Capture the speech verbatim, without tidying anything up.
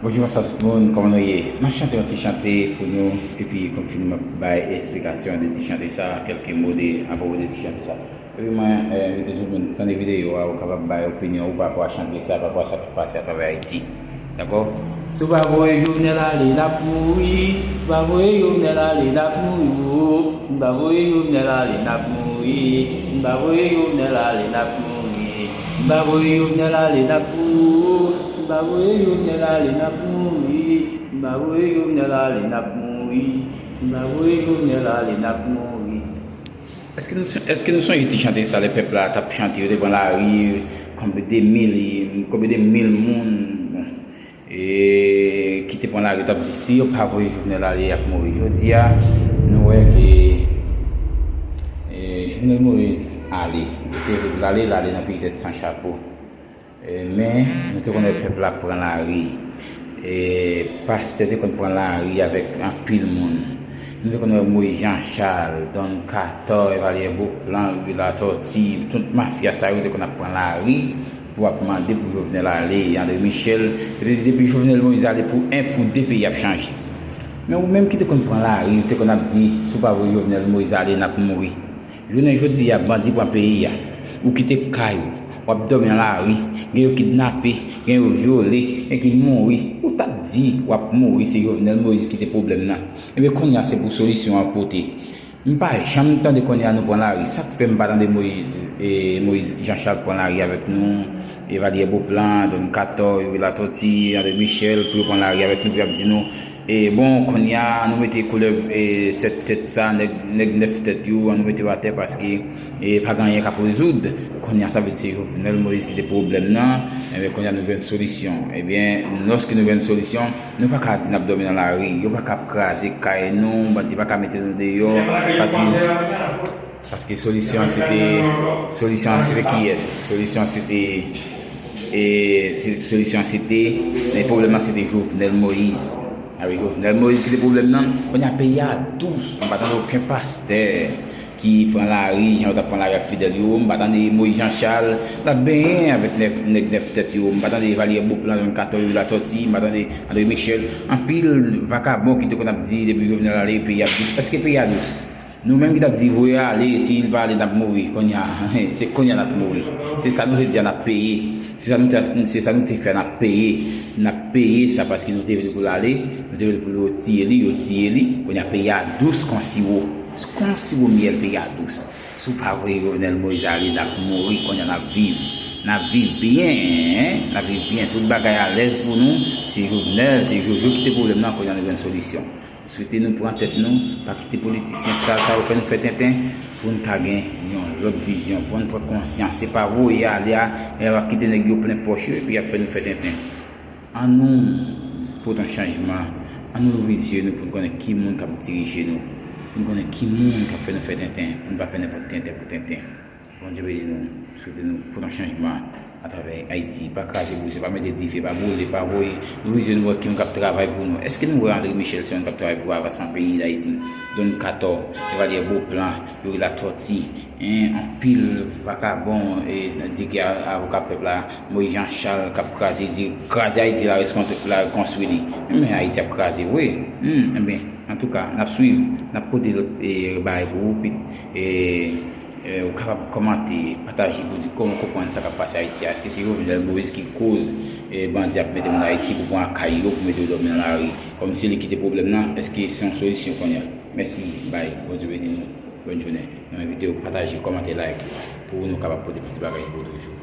Bonjou, bonswa tout moun, kòman nou ye? M ap chante yon ti chante pou nou, epi pou m fin m ap bay esplikasyon de ti chante sa, kèlke mo de apwopo de ti chante sa. Epi mwen, eh, envite tout moun tande videyo a, ou kapab bay opinyon ou pa rapò a chante sa, pa rapò a sa k ap pase atravè Ayiti. Dakò? Si w pa voye Jovenel ale, n ap mouri. Si w pa voye Jovenel ale, n ap mouri o. Si n pa voye Jovenel ale, n ap mouri. Si n pa voye Jovenel ale, n ap mouri. Si n pa voye Jovenel ale, n ap mouri o. Si n pa voye Jovenel ale, n ap mouri. Si n pa voye Jovenel ale, n ap mouri. Si n pa voye Jovenel ale, n ap mouri. Èske nou, èske nou sonje ti chante sa, lè pèp la t ap chante, yo te pran lari, konbyen de mil, konbyen de mil moun, bon, e, ki te pran lari, t ap di, si yo pa voye Jovenel ale, y ap mouri. Jodi a, nou wè ke, e, Jovenel Moïse ale. Yo te vle l ale, l ale nan peyi tèt san chapo. E, men, nou te konn wè pèp la pran lari. E, pastè te konn pran lari avèk anpil moun. Nou te konn wè Moïse Jean Charles, Don Kato, Evalière Beauplan, Louis Latortue, tout mafya sa yo te konn ap pran lari pou ap mande pou Jovenel ale, André Michel, yo te di depi Jovenel Moïse ale pou en, pou de, peyi ap chanje. Men ou menm ki te konn pran lari, ou te konn ap di, si w pa voye Jovenel Moïse ale, n ap mouri. Jounen jodi a, bandi pran peyi a. Ou kite kay ou, w ap dòmi nan lari, gen yo kidnape, gen yo vyole, gen ki mouri. Ou t ap di w ap mouri, se Jovenel Moïse ki te pwoblèm nan. Ebyen, kounye a, se pou solisyon an pote. M pa janm tande kounye a nou pran lari. Sa k fè m pa tande Moïse, e, Moïse Jean Charles pran lari avèk nou, Evalière Beauplan, Don Kato, Youri Latortue, André Michel, pou yo pran lari avèk nou, pou y ap di nou, e, bon, kounye a, nou mete koulèv, e, sèt tèt sa, nèg, nèg nèf tèt yo, an nou mete yo atè paske, e, pa gen anyen k ap rezoud. Kounye a, sa vle di se Jovenel Moïse ki te pwoblèm nan, ebyen, kounye a nou jwenn solisyon. Ebyen, lòske nou jwenn solisyon, nou pa ka di n ap dòmi nan lari, yo pa ka ap kraze kay nou, bandi pa ka mete nou deyò, paske, paske solisyon an se te, solisyon an se te kiyès? Solisyon an se te, e, se, solisyon an se te, men pwoblèm nan se te Jovenel Moïse. Avèk Jovenel Moïse ki te pwoblèm nan, kounye a peyi a dous, m pa tande okenn pastè ki pran lari, jan yo t ap pran lari ak fidèl yo, m pa tande Moïse Jean Charles, l ap benyen avèk nèf, nèg nèf tèt yo, m pa tande Evalière Beauplan, Don Kato, Youri Latortue, m pa tande André Michel, anpil vakabon ki te konn ap di depi Jovenel ale, peyi a dous. Èske peyi a dous? Nou menm ki t ap di voye ale, si l pa ale, n ap mouri. Kounye a, se kounye a n ap mouri. Se sa nou te di a, n ap peye. Se sa nou te, se sa nou te fè, n ap peye. N ap peye sa paske nou te vle pou l ale, nou te vle pou yo tiye li, yo tiye li. Kounye a peyi a dous kon siwo. Kon siwo myèl peyi a dous. Si w pa voye Jovenel Moïse ale, n ap mouri, kounye a n ap viv. N ap viv byen, n ap viv byen. Tout bagay alèz pou nou. Se Jovenel, se Jojo ki te pwoblèm nan, kounye a nou jwenn solisyon. M swete nou pran tèt nou, pa kite politisyen sal sa yo fè nou fè tenten, pou n ka gen yon lòt vizyon, pou n pran konsyans. Se pa voye ale a, lè y ap kite nèg yo plen pòch yo, epi y ap fè nou fè tenten. An nou pote yon chanjman, an nou louvri zye nou pou n konnen ki moun k ap dirije nou, pou n konnen ki moun k ap fè nou fè tenten, pou n pa fè nenpòt tenten pou tenten. Bondye beni nou, swete nou pote yon chanjman atravè Ayiti. Pa kraze brize, pa mete dife, pa boule, pa voye. Louvri zye nou wè ki moun k ap travay pou nou. Èske nou wè André Michel se yon moun k ap travay pou avansman peyi Dayiti? Don Kato, Evalière Beauplan, Youri Latortue, en, anpil vakabon, e, di ki a-, avoka pèp la, Moïse Jean Charles k ap kraze, di kraze Ayiti la, rekonstwi-, la rekonstwi li. Men Ayiti ap kraze vre. Hmm, enben, antouka, n ap swiv, n ap pote lòt, e, bagay pou ou, pi, e, e, ou kapab kòmante, pataje pou di kòman w konprann sa k ap pase Ayiti a. Èske se Jovenel Moïse ki koz, e, bandi ap mete moun Ayiti pou pran kay yo, pou mete yo dòmi nan lari? Kòm se li ki te pwoblèm nan, èske se yon solisyon kounye a? Mèsi, bay, Bondye beni nou. Bòn jounen. Nou envite w pataje, kòmante, like pou nou kapab pote plis bagay pou ou toujou.